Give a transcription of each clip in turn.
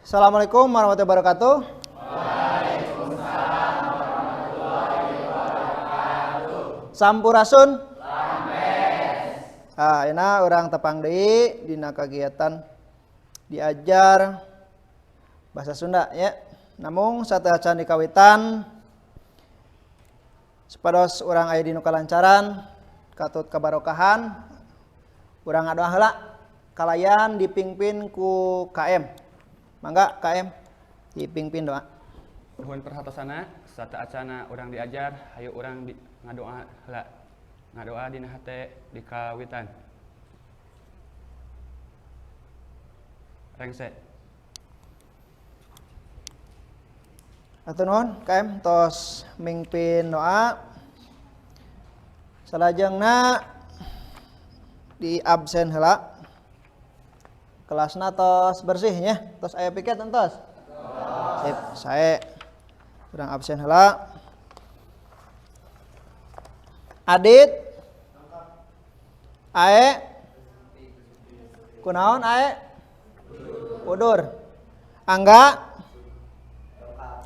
Assalamualaikum warahmatullahi wabarakatuh. Waalaikumsalam warahmatullahi wabarakatuh. Sampurasun. Rampes. Ah, ayeuna urang tepang deui dina kagiatan diajar bahasa Sunda ya. Namung sateuacan dikawitan supados urang aya dina kalancaran katut kabarokahan urang ngadoa heula kalayan dipingpin ku KM. Mangga KM dipingpin doa. Nuhun perhatosana sateuacana urang diajar hayu urang di ngadoa heula. Ngadoa dina hate dikawitan. Rengse. Hatur nuhun KM tos mingpin doa. Salajengna di absen heula. Kelasna tos bersih nya, tos aya piket entos. Sip, sae. Urang absen heula. Adit. Ae. Kunaon Ae? Udur. Angga.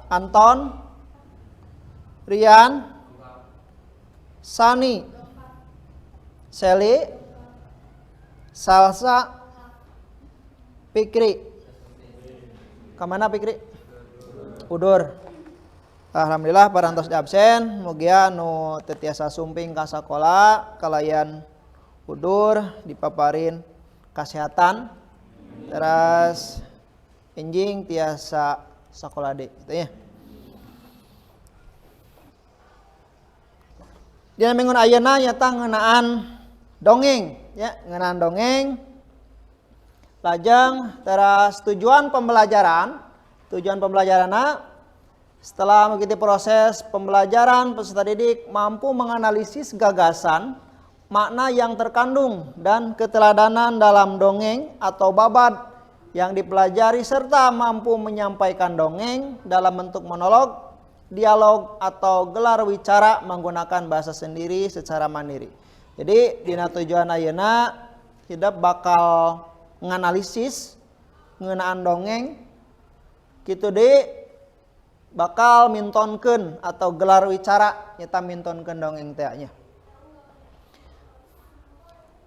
Anton. Rian. Sani. Seli. Salsa. Pikri. Kamana Pikri? Udur. Alhamdulillah parantos di absen, mugia nu teu tiasa sumping ka sakola kalayan udur dipaparin kesehatan teras enjing tiasa sakola deui gitu ya. Dina minggu ayeuna nyata ngeunaan dongeng ya, ngeunaan dongeng. Lajeng teras tujuan pembelajaran, tujuan pembelajaranna setelah mengikuti proses pembelajaran peserta didik mampu menganalisis gagasan, makna yang terkandung dan keteladanan dalam dongeng atau babad yang dipelajari serta mampu menyampaikan dongeng dalam bentuk monolog, dialog atau gelar wicara menggunakan bahasa sendiri secara mandiri. Jadi dina tujuan ayeuna hidep bakal nganalisis ngeunaan dongeng kitu deui bakal mintonkeun atau gelar wicara nyata mintonkeun dongeng teh nya.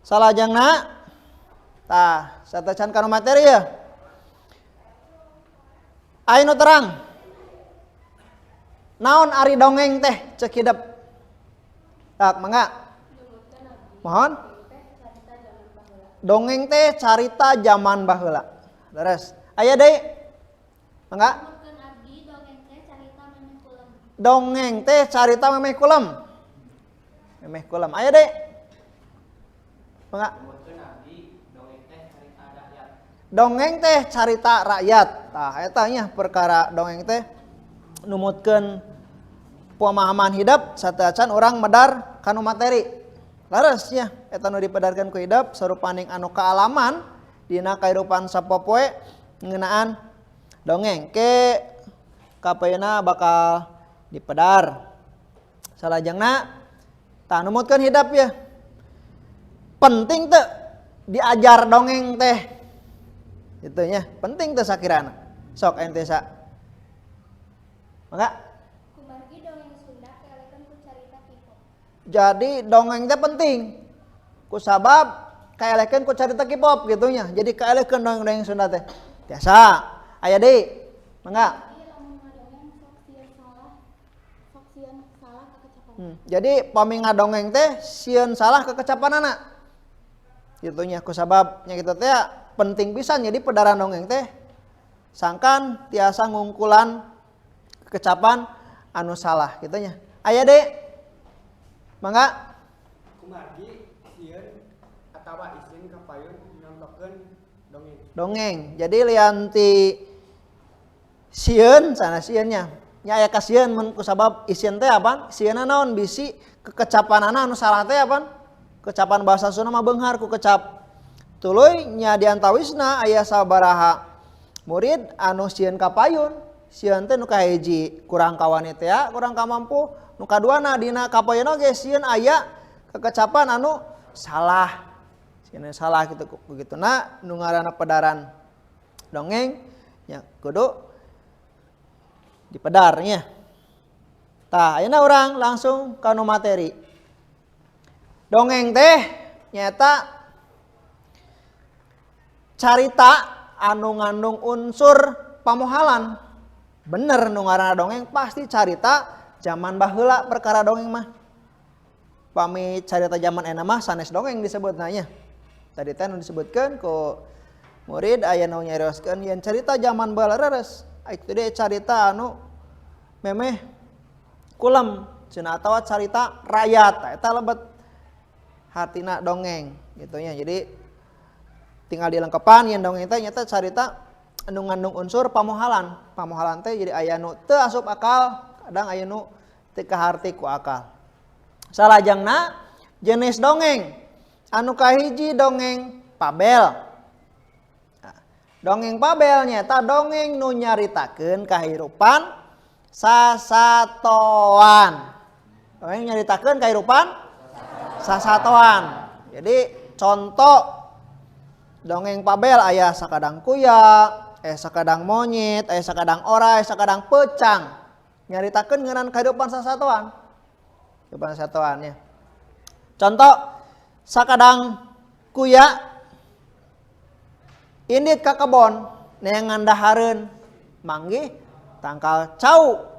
Salajengna tah satacan kana materi ya. Aya nu terang. Naon ari dongeng teh ceuk hidep? Tak mangga. Mohon. Dongeng teh carita zaman baheula. Leres. Aya deui? Mangga. Dongeng teh carita memeh kulem. Memeh kulem. Aya deui? Mangga. Dongeng teh carita rakyat. Tah eta nya perkara dongeng teh numutkeun pemahaman hidup sateuacan urang medar kanu materi. Leres nya eta nu dipedarkeun ku hidup sarupaning anu kaalaman dina kahirupan sapopoe ngeunaan dongeng ke kapayuna bakal dipedar. Salajengna tah numutkeun hidup ya. Penting teu diajar dongeng teh. Gitu nya, penting teu sakirana. Sok ente sa. Mangga. Kumargi dongeng Sunda kaelekeun ku carita K-pop. Jadi dongeng teh penting. Ku sabab kaelekeun ku carita K-pop gitu nya. Jadi kaelekeun dongeng-dongeng Sunda teh. Tiasa. Aya deui. Mangga. Jadi pami ngadongeng teh sieun salah kekecapanana. Gitu nya ku sabab nya kitu teh penting pisan jadi pedaran dongeng teh sangkan tiasa ngungkulan kekecapan anu salah gitu nya. Aya deui. Mangga. Kumargi sieun atawa isin kapayun nyontokeun dongeng. Dongeng. Jadi lianti sieun sana sieunnya. Nya aya kasieun mun kusabab isieun teh apaan? Sieunna naon bisi kekecapanana anu salah teh apaan? Kecapan bahasa Sunda mah beunghar ku kecap. Tuluy nya diantawisna aya sabaraha murid anu sieun kapayun. Sieun teh nu kahiji kurang kawani teh kurang kamampu. Nu kaduana dina kapayun oge sieun aya kekecapan anu salah. Sieun salah kitu begitu na nu ngaranna pedaran dongeng Ya, kudu dipedar nya. Tah, ayeuna urang langsung ka nu materi. Dongeng teh nyaeta carita anu ngandung unsur pamohalan. Bener nu ngaranna dongeng pasti carita zaman baheula perkara dongeng mah. Pami carita zaman enak mah sanes dongeng disebutna nya. Tadi teh nu disebutkeun ku murid aya nu nyarioskeun yen carita zaman baheula reres. Itu deh carita anu memeh kulem cenah atawa carita rakyat. Eta lebet hartina dongeng gitu nya. Jadi tinggal dilengkepan yen dongeng teh nyata carita anu ngandung unsur pamohalan. Pamohalan teh jadi aya nu teu asup akal, kadang aya nu teu kaharti ku akal. Salajengna jenis dongeng. Anu kahiji dongeng pabel. Nah, dongeng pabel nyata dongeng nu nyaritakeun kahirupan sasatoan. Dongeng nyaritakeun kahirupan sasatoan. Jadi contoh dongeng pabel aya sakadang kuya, sakadang monyet, aya sakadang orai, sakadang pecang. Nyaritakeun ngeunaan kahirupan sasatoan. Kehidupan sasatoannya. Contoh sakadang kuya indit ka kebon neangan dahareun manggih tangkal cau.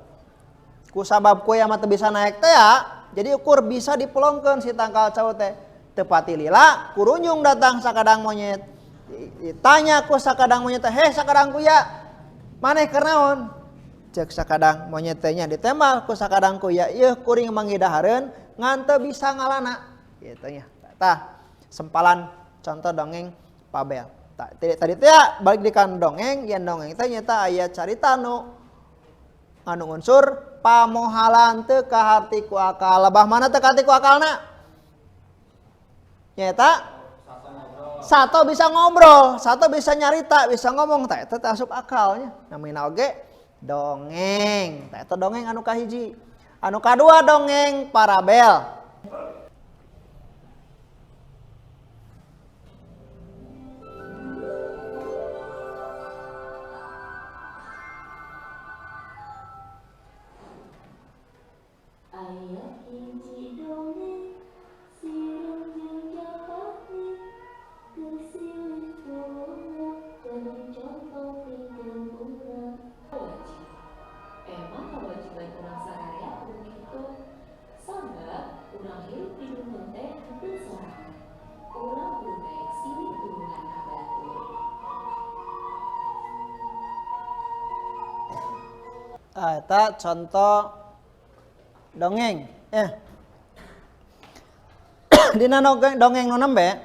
Ku sabab kuya mah teu bisa naek teh ya, jadi ukur bisa dipelongkeun si tangkal cau teh. Teu pati lila kurunjung datang sakadang monyet. Ditanya ku sakadang monyet teh, "Heh sakadang kuya, maneh keur naon?" Cek sakadang monyet teh nya ditembal ku sakadang kuya, "Yeuh kuring manggih dahareun ngan teu bisa ngalana." Gitu nya. Tah, sempalan contoh dongeng pabel. Tah, tadi teh balik di kan dongeng, yen dongeng teh nyata aya carita nu ngandung unsur pamohalan teu kaharti ku akal. Lebah mana teu kaharti ku akalna? Nyata satu bisa ngobrol, satu bisa nyarita, bisa ngomong, tah eta teu asup akalnya. Namina oge dongeng. Tah eta dongeng anu kahiji. Anu kadua dongeng parabel. Aya hiji dongeng sireum jeung japati keur silih tulungan jadi contoh pikeun urang. Wajib. Emang kewajiban urang sararea kudu kitu. Sabab urang hirup di dunya teh henteu sorangan. Urang kudu daek silih tulungan ka batur. Tah eta contoh dongeng ya. Dina dongeng nu nembe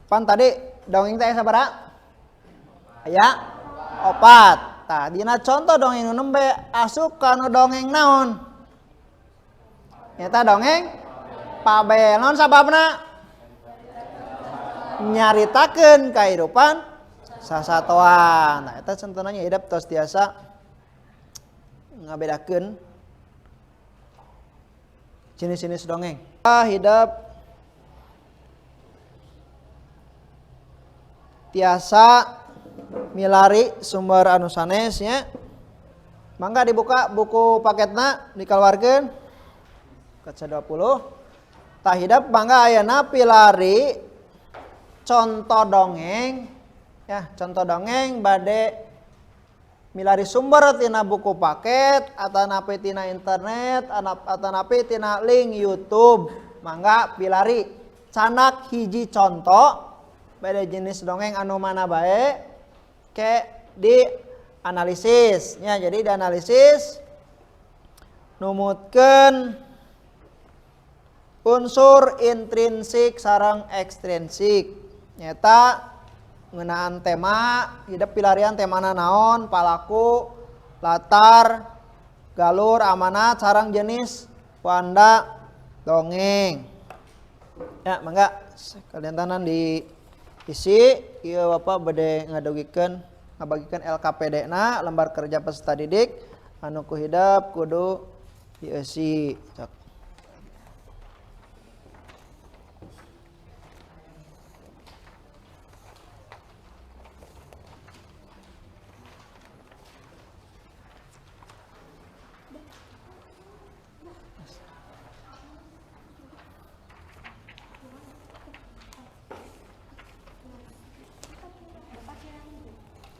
pan tadi dongeng teh sabaraha? Aya opat. Tah dina contoh dongeng nu nembe asup kana dongeng naon? Nyata dongeng pabel. Naon sababna? Nyaritakeun kahirupan sasatoan. Nah eta contohna nya hidup tos tiasa ngabedakeun jenis-jenis dongeng. Hidup tiasa milari sumber anu sanes nya. Mangga dibuka buku paketna dikeluarkeun kaca 20. Tah hidep mangga ayeuna pilari contoh dongeng ya, contoh dongeng bade milari sumber tina buku paket atanapi tina internet atanapi tina link YouTube. Mangga pilari canak hiji contoh bade jenis dongeng anu mana bae ke di analisis nya. Jadi dianalisis numutkeun unsur intrinsik sareng ekstrinsik nyata ngeunaan tema hidup pilarian temana naon, palaku, latar, galur, amanat, sareng jenis wanda dongeng. Ya, mangga kalian tanan diisi ieu Bapak bade ngadugikeun ngabagikeun LKPD na lembar kerja peserta didik anu ku hidep kudu dieusi. Cok.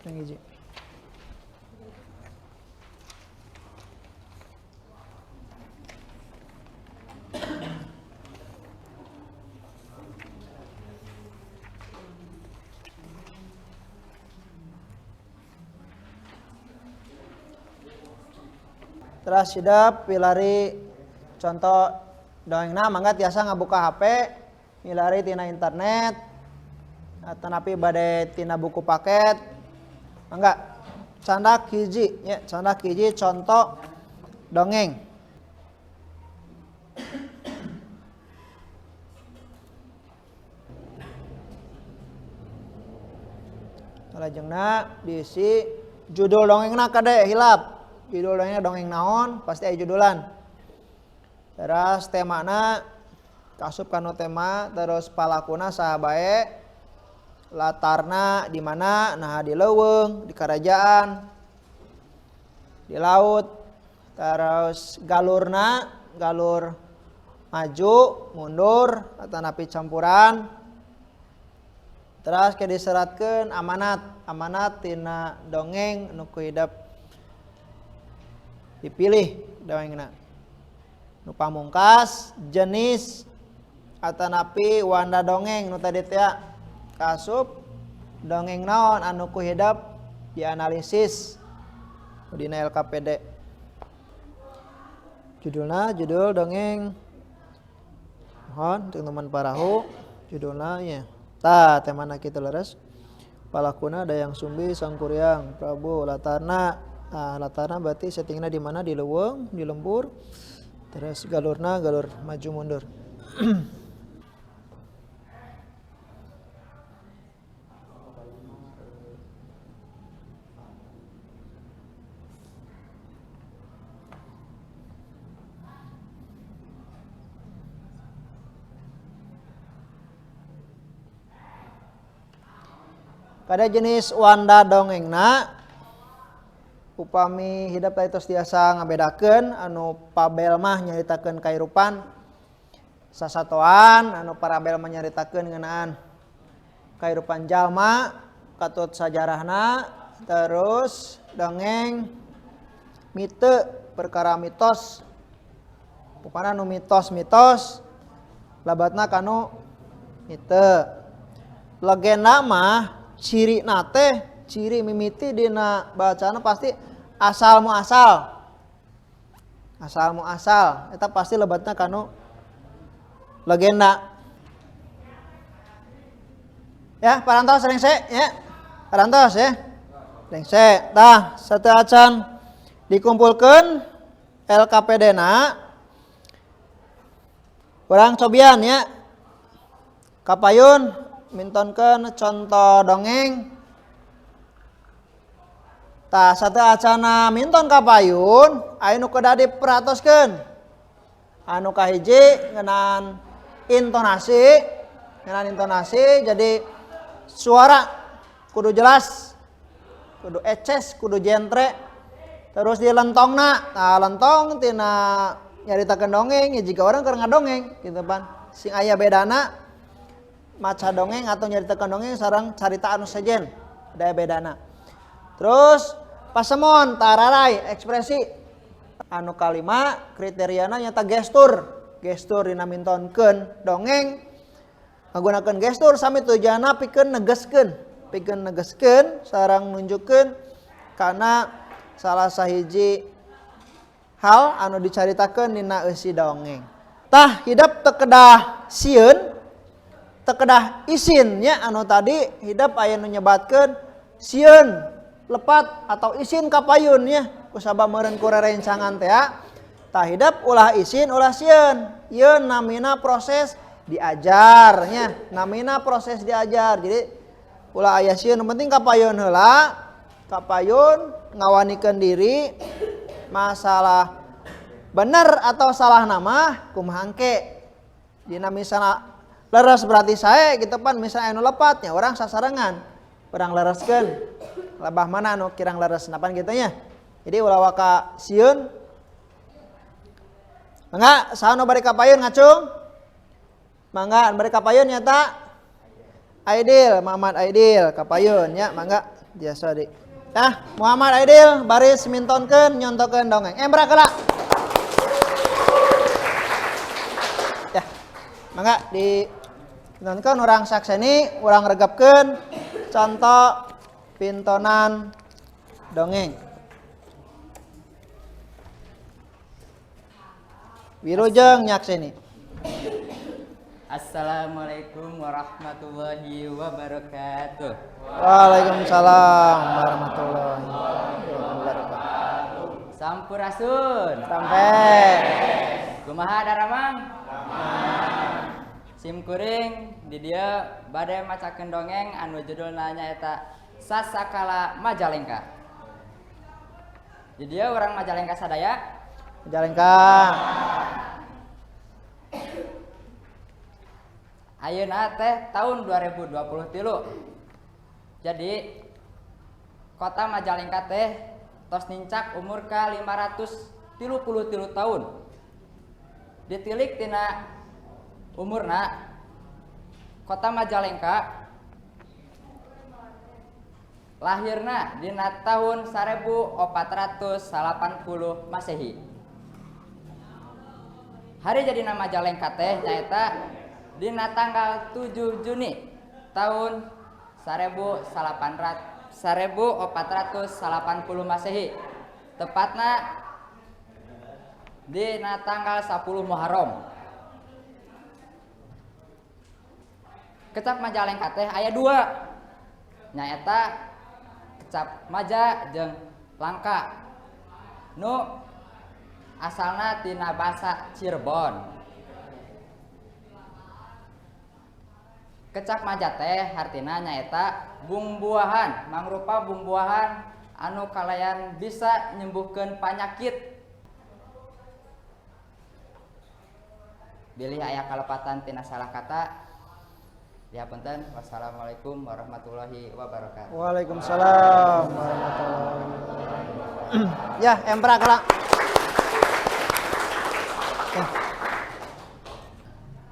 Yang hiji. Terus hidep pilari contoh dongengna mangga tiasa ngabuka HP milari tina internet atanapi bade tina buku paket mangga candak hiji ya, candak hiji contoh dongeng. Salajengna diisi judul dongengna kade hilap. Judul dongengnya dongeng naon pasti aya judulan. Terus temana kasup kanu tema, terus palakuna saha bae, latarna di mana, nah di leuweung, di kerajaan, di laut, terus galurna, galur maju, mundur, atanapi campuran. Terus ke diseratkeun amanat, amanat tina dongeng nu ku hidep dipilih dongengna. Nu pamungkas jenis atanapi wanda dongeng nu tadi teh kasup dongeng naon anu ku hidep dianalisis dina LKPD. Judulna judul dongeng mohon teman-teman parahu judulna nya. Tah temana kitu leres. Palakuna Dayang Sumbi Sangkuriang Prabu, latarna. Nah, latarna berarti settingnya di mana, di leuweung, di lembur. Terus galurna galur maju mundur. Pada jenis wanda dongengna upami hidep tadi tos tiasa ngabedakeun anu pabel mah nyaritakeun kairupan sasatoan, anu parabel mah nyaritakeun ngeunaan kairupan jalma katut sajarahna, terus dongeng mite perkara mitos, pokona nu mitos-mitos labatna kanu mite. Legenda mah ciri nate ciri mimiti dina bacana pasti asal muasal, asal muasal eta pasti lebatna kanu legenda. Ya parantos rengse ya, parantos ya rengse. Tah sateuacan dikumpulkeun LKPD na urang cobian ya kapayun mintonkeun contoh dongeng. Tah sateuacana minton kapayun aya nu kedah diperatoskeun. Anu kahiji ngeunaan intonasi, ngeunaan intonasi jadi suara kudu jelas, kudu eces, kudu jentre. Terus di lentongna, tah lentong tina nyaritakeun dongeng ya jika orang keur ngadongeng gitu pan. Sing aya bedana maca dongeng atau nyaritakeun dongeng sareng carita anu sejen, ada bedana. Terus pasemon tararai ekspresi. Anu kalima kriteriana nyata gestur, gestur dina mintonkeun dongeng ngagunakeun gestur sami tujuanna pikeun negeskeun, pikeun negeskeun sareng nunjukkeun kana salah sahiji hal anu dicaritakeun dina eusi dongeng. Tah hidep teu kedah sieun, teu kedah isin nya anu tadi hidep aya nu nyebatkeun sieun lepat atau isin kapayun nya kusabab meureun ku rerencangan teh. Tah hidep ulah isin ulah sieun. Ieu namina proses diajar nya, namina proses diajar. Jadi ulah aya sieun, nu penting kapayun heula, kapayun ngawanikeun diri masalah bener atau salah nama kumaha engke. Dina misalna leres berarti sae gitu pan, misalnya anu lepatnya orang sasarengan, orang lereskeun lebah mana anu kirang leres napan gitu nya. Jadi ulah waka sieun. Mangga saha nu bari kapayun ngacung? Mangga bari kapayun nyata Aidil, Muhammad Aidil kapayun nya mangga biasa di. Nah, Muhammad Aidil baris mintonkeun nyontokeun dongeng. Emprak heula. Ya. Mangga di nonton urang sakseni, urang regepkeun contoh pintonan dongeng. Wilujeng nyakseni. Assalamualaikum warahmatullahi wabarakatuh. Waalaikumsalam warahmatullahi wabarakatuh. Sampurasun. Sampai. Kumaha daramang? Sim kuring di dieu bade macakeun dongeng anu judulna nyaeta Sasakala Majalengka. Di dieu urang Majalengka sadaya. Majalengka. Ayeuna teh tahun 2023. Jadi kota Majalengka teh tos nincak umur ka 533 tahun. Ditilik tina umurna kota Majalengka lahirna dina tahun 1480 Masehi. Hari jadina Majalengka teh nyaeta dina tanggal 7 Juni tahun 1480 Masehi, tepatna dina tanggal 10 Muharram. Kecap Majalengka teh aya 2, nyaeta kecap Maja jeung Langka nu asalna tina basa Cirebon. Kecap Maja teh hartina nyaeta bumbuahan, mangrupa bumbuahan anu kalayan bisa nyembuhkeun panyakit. Bilih aya kalepatan tina salah kata, dihapunten. Wassalamualaikum warahmatullahi wabarakatuh. Waalaikumsalam warahmatullahi wabarakatuh. Ya, emprak lah. Ya.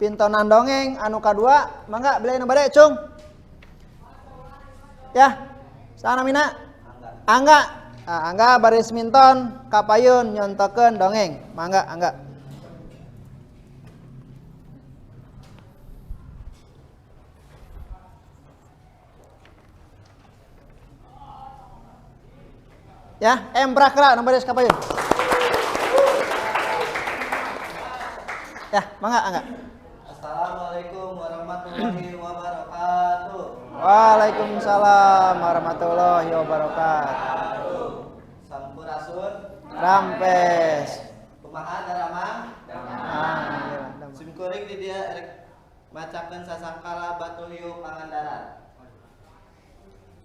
Pintonan dongeng anu kadua, mangga bilih nu bade cung. Ya, sana mina. Angga. Nah, Angga baris minton kapayun nyontokeun dongeng. Mangga Angga. Ya, emprak lah nu baris kapayun. Ya, mangga Angga. Assalamualaikum warahmatullahi wabarakatuh. Waalaikumsalam warahmatullahi wabarakatuh. Sampurasun. Rampes. Kumaha daramang? Alhamdulillah. Sim kuring di dieu rek macakeun Sasakala Batu Hiu Pangandaran.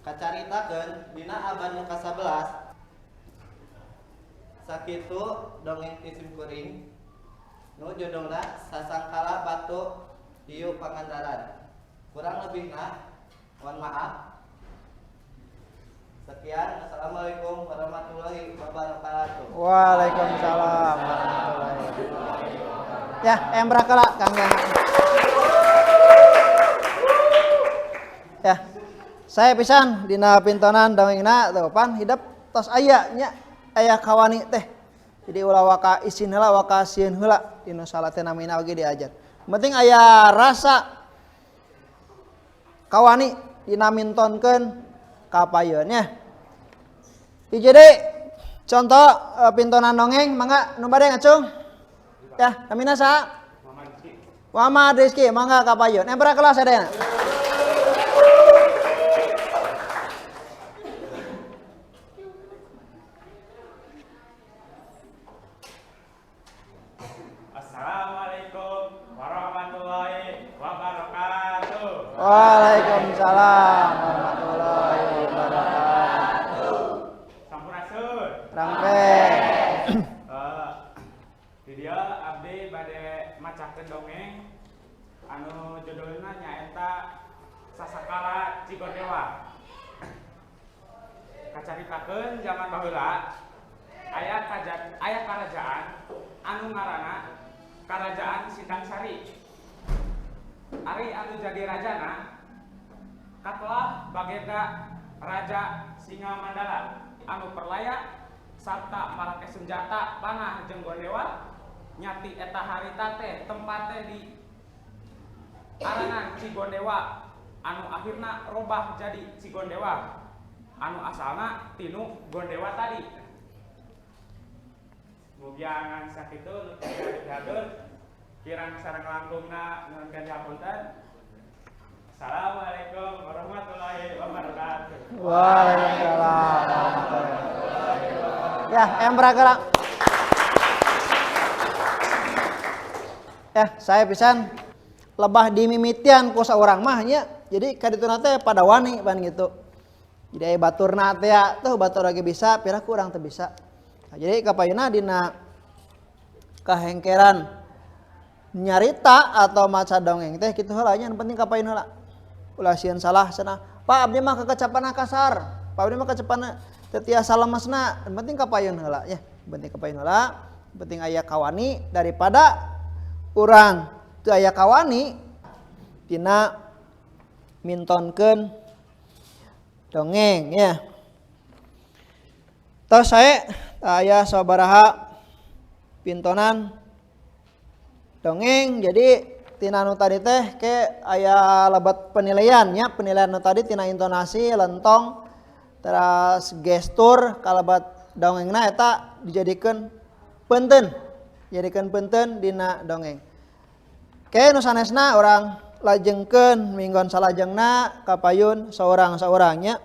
Kacaritakeun dina abad nu ka-11. Sakitu dongeng ti sim kuring nu judulna Sasangkala Batu Hiu Pangandaran. Kurang lebihna mohon maaf. Sekian, assalamualaikum warahmatullahi wabarakatuh. Waalaikumsalam warahmatullahi wabarakatuh. Ya, emprak lah Kang Yana. Ya, saya pisan dina pintonan dongengna tuh pan hidep tos aya nya aya kawani teh. Jadi ulah waka isin heula waka sieun heula dina salat teh namina oge diajar. Penting aya rasa kawani dina mintonkeun kapayun nya. Hiji deui contoh pintonan dongeng mangga nu bade ngacung. Ya, namina saha? Muhammad Rizky, mangga kapayun. Emprak kelas sadayana. Assalamualaikum warahmatullahi wabarakatuh. Waalaikumsalam warahmatullahi wabarakatuh. Sampurasun. Rampes. Di dieu abdi bade macakeun dongeng anu judulna nyaeta Sasakala Cigondewa. Kacaritakeun zaman baheula aya karajaan anu ngaranna Karajaan Sindangsari. Ari anu jadi rajana Katelah bagenda Raja Singamandala anu perlaya sarta marake senjata panah jeung gondewa nyati eta harita teh tempate di aranan Cigondewa anu akhirna robah jadi Cigondewa anu asalna tinu Gondewa tadi. Mugia ngan sakitu nu dihatur kirang sareng langkungna nuhunkeun hapunten. Assalamualaikum warahmatullahi wabarakatuh. Waalaikumsalam warahmatullahi wabarakatuh. Ya, emra gerak. Ya, saya pisan lebah dimimitian ku saurang mah nya. Jadi kadituna teh pada wani pan gitu. Jadi aya baturna teh tuh batur lagi bisa, pira kurang teu bisa. Nah, jadi kapayuna dina kahengkeran nyarita atau maca dongeng teh kitu heula nya, nu penting kapayun heula. Ulah sieun salah cenah. Pak abdi mah kekecapanna kasar. Pak abdi mah kekecapanna teu tiasa lemesna. Nu penting kapayun heula nya. Nu penting kapayun heula, nu penting aya kawani daripada urang teu aya kawani tina mintonkeun dongeng ya. Tos sae aya sabaraha pintonan dongeng. Jadi tina nu tadi teh ke aya lebat penilaian nya, penilaian nu tadi tina intonasi, lentong, teras gestur kalebat dongengna eta dijadikeun peunteun, jadikeun peunteun dina dongeng. Ke nu sanesna urang lajengkeun minggon salajengna kapayun saurang-saurang nya.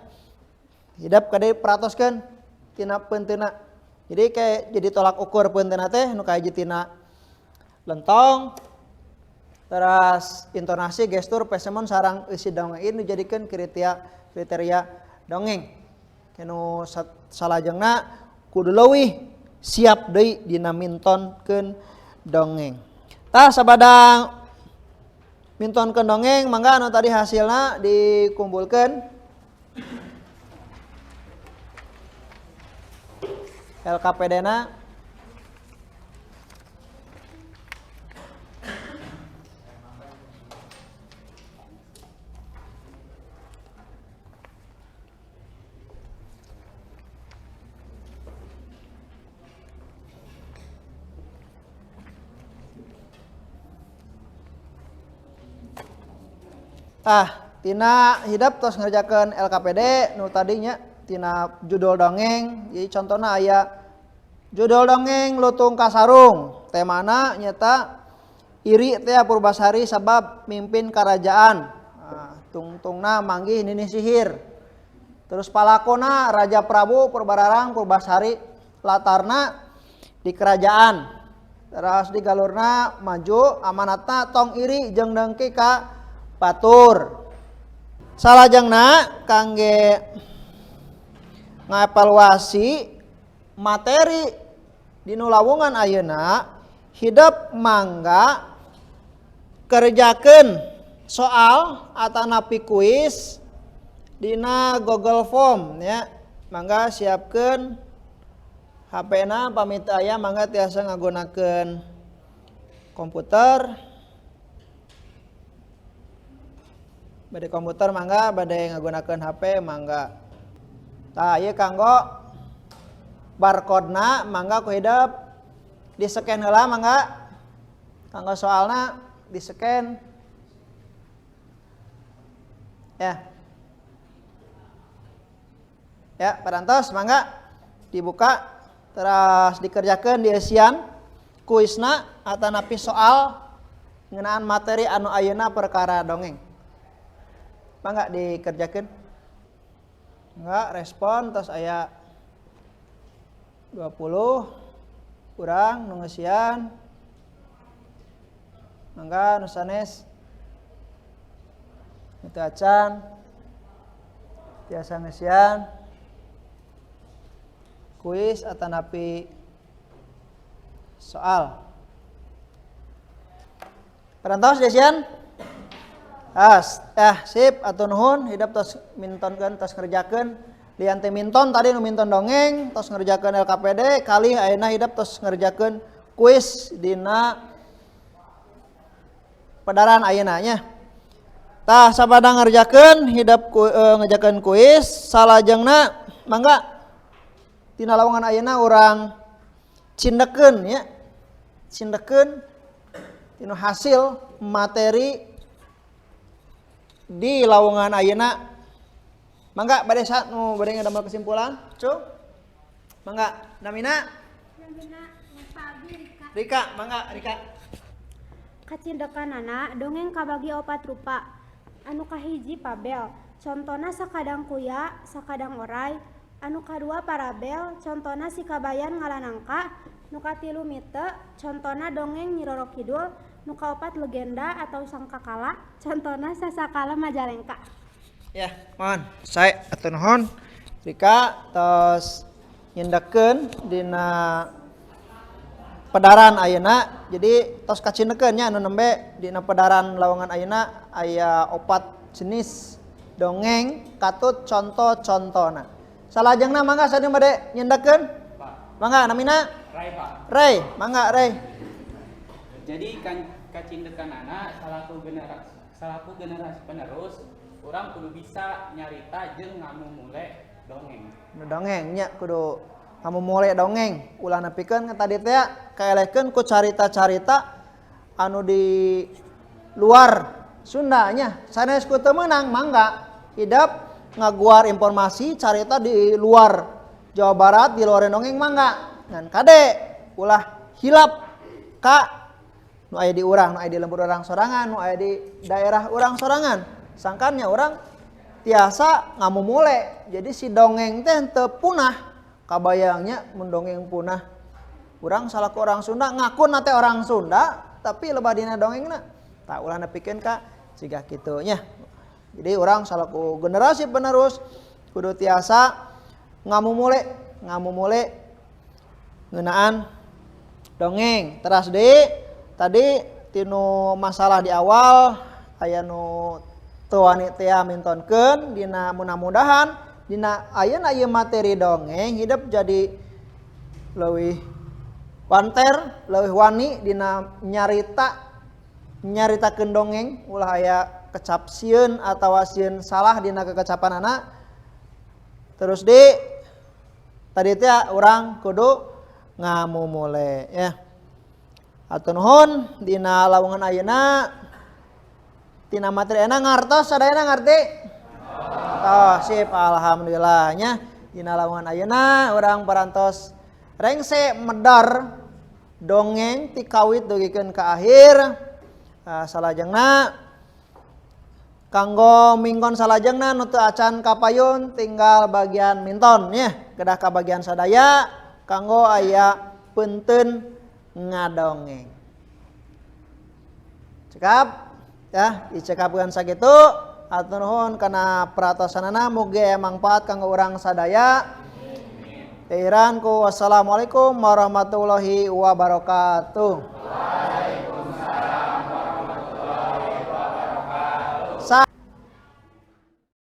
Hidap kade peratoskeun tina peunteunna. Jadi kayak jadi tolak ukur peunteunna teh nu kahiji tina lentong, teras intonasi, gestur, pesemon sarang eusi dongeng ini dijadikeun kriteria dongeng. Kenu salajengna kudu leuwih siap deui dina mintonkeun dongeng. Tah sabadang mintonkeun dongeng mangga anu tadi hasilna dikumpulkeun. LKPD-na tah tina hidap tos ngerjakeun LKPD nu tadinya tina judul dongeng. Jadi contohna aya judul dongeng Lutung Kasarung, temana nyata iri teh Purbasari sabab mimpin kerajaan. Nah, tungtungna manggih nini sihir. Terus palakona Raja Prabu Purbararang Purbasari, latarna di kerajaan. Terus di galurna maju amanatna tong iri jeung dengki ka batur. Salajengna kangge ngaevaluasi materi dinu lawungan ayeuna, hidep mangga kerjakeun soal atanapi kuis dina Google Form ya. Mangga siapkeun HP-na, pamit aya mangga tiasa ngagunakeun komputer. Bade komputer mangga, bade ngagunakeun HP mangga. Tah ieu kanggo barcode-na mangga ku hidep di-scan heula mangga. Kanggo soalna di-scan. Ya. Ya, parantos mangga dibuka terus dikerjakeun dieusian kuisna atanapi soal ngeunaan materi anu ayeuna perkara dongeng. Mangga dikerjakeun. Enggak respon terus aya 20 kurang nu ngeusian. Mangga nu sanes. Teu acan. Tiasa ngeusian. Kuis atanapi soal. Parantos dieusian? As, sip atuh nuhun hidep tos mintonkeun tos ngerjakeun lian teh minton tadi nu minton dongeng tos ngerjakeun LKPD kali ayeuna hidep tos ngerjakeun kuis dina pedaran ayeuna nya. Tah sabada ngerjakeun hidep ngerjakeun kuis salajengna mangga tina lawongan ayeuna urang cindekeun ya. Cindekeun tina hasil materi di lawongan ayeuna. Mangga bade sa nu bade ngadamel kesimpulan? Cung. Mangga namina? Namina Neva Rika. Rika, mangga Rika. Kacindekanana dongeng kabagi opat rupa. Anu kahiji fabel, contona sakadang kuya, sakadang oray. Anu kadua parabel, contona si kabayan ngala nangka. Nu katilu mite, contona dongeng Nyi Roro Kidul. Nu kaopat legenda atau sangkakala, contona Sasakala Majalengka. Ya, mohon. Saya hatur nuhun Rika tos nyindekeun dina pedaran ayeuna. Jadi tos kacindekeun nya anu nembe dina pedaran lawongan ayeuna aya opat jenis dongeng katut conto-contona. Salajengna mangga saha nu bade nyindekeun? Mangga namina? Ray, Pak. Ray, mangga Ray. Jadi kan kacindekanana salaku generasi penerus urang kudu bisa nyarita jeung ngamumule dongeng. Dongeng nya kudu ngamumule dongeng. Ulah nepikeun ka tadi teh kaelehkeun ku carita-carita anu di luar Sunda nya. Sanes ku teu meunang mangga hidep ngaguar informasi carita di luar Jawa Barat, di luar dongeng mangga. Ngan kade ulah hilap ka nu aya di urang, nu aya di lembur urang sorangan, nu aya di daerah urang sorangan. Sangkannya orang tiasa ngamumule. Jadi si dongeng teh teu punah. Kabayangnya mun dongeng punah. Urang salaku orang Sunda ngakun teh orang Sunda, tapi lebah dina dongengna. Tah ulah nepikeun ka siga kitu nya. Jadi urang salaku generasi penerus kudu tiasa ngamumule ngeunaan dongeng. Teras deui tadi tinu masalah di awal aya nu teu wani teh mintonkeun dina mudah-mudahan dina ayeuna ieu materi dongeng hidup jadi leuwih wanter, leuwih wani dina nyaritakeun dongeng ulah aya kecap sieun atawa sieun salah dina kekecapanana. Terus di tadi teh urang kudu ngamumule ya. Hatur nuhun dina lawongan ayeuna tina materi ayeuna ngartos sadayana ngarti? Oh, sip, alhamdulillah nya. Dina lawongan ayeuna urang parantos rengse medar dongeng ti kawit dugikeun ka akhir. Salajengna kanggo minggon salajengna nu teu acan kapayun tinggal bagian minton nya, kedah ka bagian sadaya kanggo aya peunteun ngadongeng. Cekap ya, dicekapkeun sakitu. Hatur nuhun kana peratosanana, mugi aya mangfaat kanggo urang sadaya. Iran ku wassalamualaikum warahmatullahi wabarakatuh.